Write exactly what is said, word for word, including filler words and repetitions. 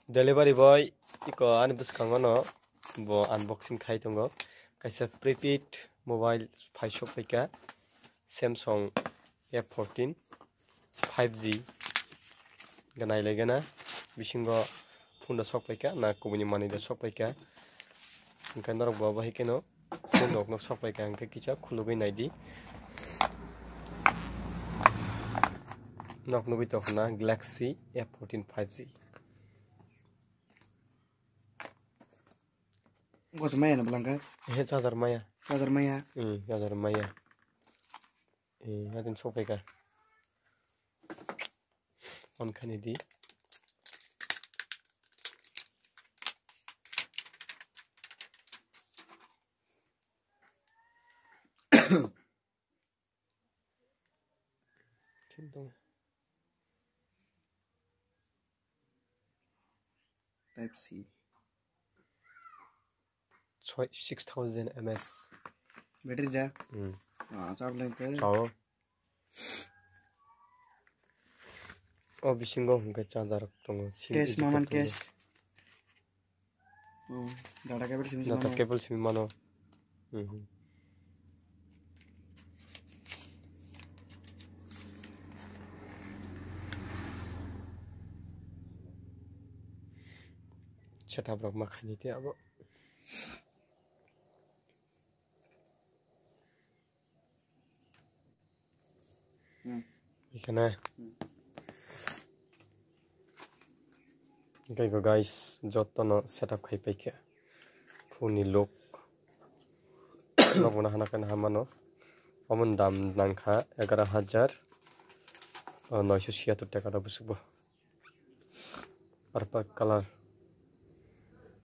Delivery boy iko ani bwskango no bo unboxing khai tongo. Kaisa prepaid mobile phai sok paika, Samsung F fourteen five G. Ganai legana bisingo phone da sok paika na kubuni manwi da sok paika. Hingke norok bo bahai keno phone rok no sok paika, hingke kisa khulugwi naidi. Nok nugwi tongkha na Galaxy F fourteen five G. Gos maya na belangka? He, charger maya. Charger maya? Hmm, charger maya. Eh, hadin sok paika. On khani di. Thik dong. Type C. Six thousand M S. Battery ja? Hmm. Ah, charge length. Chao. O bisingo hwnkhe charger tongo. Sim Case ejector maman tongo. Case. Oh, data cable simi Data mano. Cable simi mano. Mhm. Setup rok ma khaini te abo. Hmm. Ikhane. Hmm. Tei go guys, jotono setup khai paikha. Phone ni look. Logo na hana kana hamano. Omo ni dam nangkha egaroh hajar, oh, noisho siyattor taka rok bwswk bo. Purple colour.